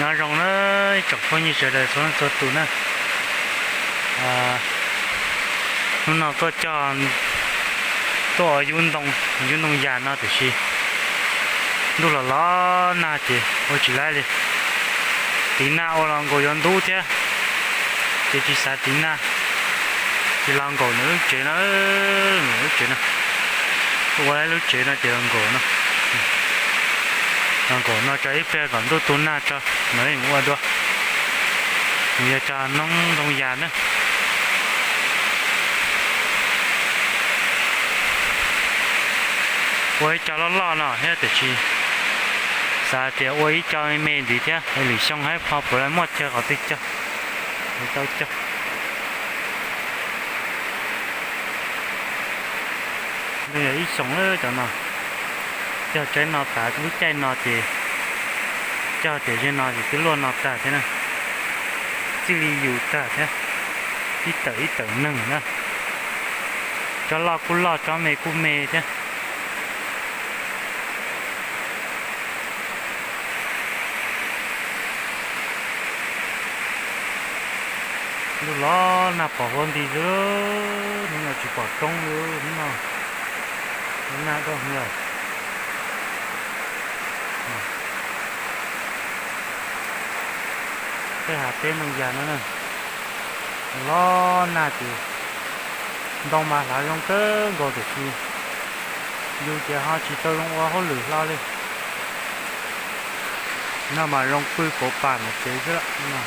Nyob zoo na ib tsoom phooj ywg sawv daws txhua leej txhua tus na. Hnub no tuaj cog, tuaj ua yub ntoo, yub ntoo yas no tiam sis ntuj los los nag ces ua tsis laib li. Tiv nag ua los nkaus yuav ntub thiab, ces tsis xav tiv nag, ces los nkaum nws lub tsev no, nws lub tsev no, ua ib lub tsev no ces los nkaum no, los nkaum no tso ib pliag kom ntuj tu nag tso mam li mus ua dua. Nws yog cog noob ntoo yas na. Ua ib co loj loj no thiab tiam sis xav tias ua ib co me me ntxiv thiab, lwm xyoo hais pho puav leej muaj chaw qhov twg cog, tau cog. Yog ib xyoos cov no, cog tsaib no tas lub caij no ces cog tiam zeg no ces twb luaj no tag thiab na, txij li yus tag thiab, ib tawm ib tawm neeg na, tsob loj kuj loj tsob me kuj me thiab. Ntuj los nag pom huab nti xwb, hnub no tsis pom roob li, hnub no nag dua yog tej hav teb ntoo yas no na, los nag ces ntoo mas hlav zoo kawg nkaus tiam sis yus ces ho tsis tau zoo ua hauj lwm hlo li. No mas zoo pw pauv pam ntawm tsev xwb lawm no.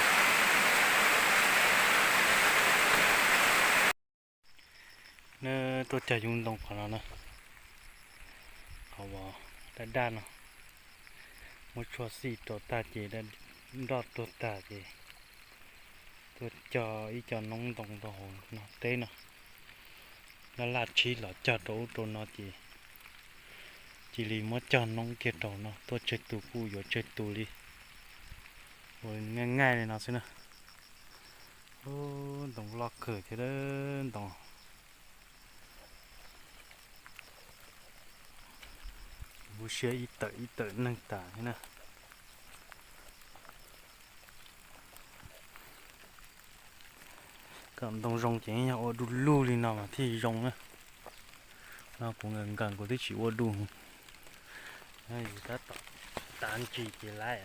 Neb tuaj cog yub ntoo qhov no na, qhov uas daj daj no, muab tshuaj xij rau tag ces nroj tuag tag ces tuaj cog ib co noob ntoo rau hauv no teb no. Laj laj tshib los cog rau ub rau no ces cia li muab cog noob kiag rau no, tuaj tsawg tus kuj yuav tsawg tus li. Ua ngaij ngaij li no xwb na. Ntoo loj kawg thiab ntoo. Lub siab ib tawm ib tawm neeg tas thiab na. Kom ntoo zoo ces yog ua du lug li no mas thiaj zoo na. No kuv nkees nkees kuv twb tsis ua du. Yus tab tom tav ntsis ces laiv.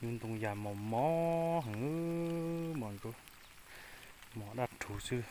Yub ntoo yas mos mos heev, mos ntsuav, mos daj rhuv xwb.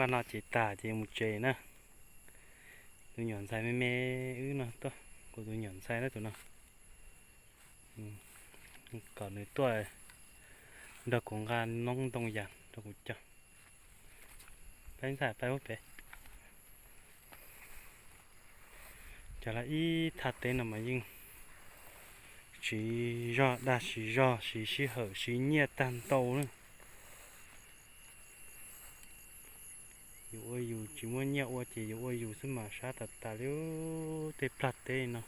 Zaj no ces tag ces mus tsev na. Tus nyuam ntxhais me me wb no tuaj, kuv tus nyuam ntxhais na tus no. Kom nws tuaj nrog kuv nqa noob ntoo yas rau kuv cog. Peb ntxhais peb ub pem. Cov lawv ib thaj teb no mas yeej siv zog dag siv zog siv sij hawm siv nyiaj tag ntau na. Yus ua yus tsis muaj nyiaj ua ces yus ua yus xwb mas sab tas tas li tej plag teb no.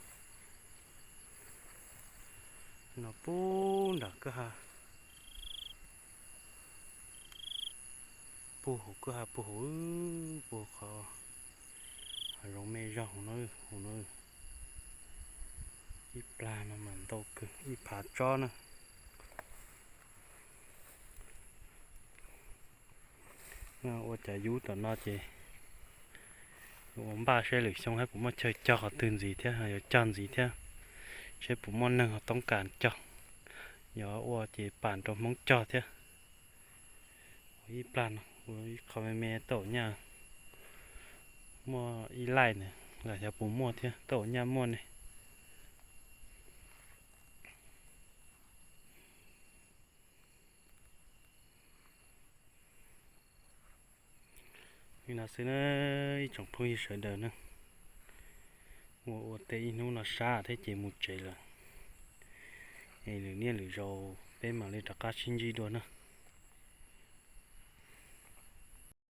No puag nram kwj ha, puag hauv kwj ha puag hauv, puag qhov hav zoov me zog hauv no, hauv no. Ib plag no mas ntau kawg ib phav tsob na. Ua cas yub tom no ces ua npaj seb lwm xyoo hab puas muaj chaw cog qhov twg ntxiv thiab, yuav cog ntxiv thiab, seb puas muaj neeg ho toob kas cog. Yog ua ces pam rau Hmoob cog thiab. Ua ib plag no ua ib qho me me tau nyaj muaj ib laij na, los xyov puas muaj thiab, tau nyaj muaj ne. Li no xwb na ib tsoom phooj ywg sawv daws na, ua ua teb ib hnub no sab thiab ces mus tsev lawm. Es lwm niaj lwm zaus peb mam li rov qab sib ntsib dua na.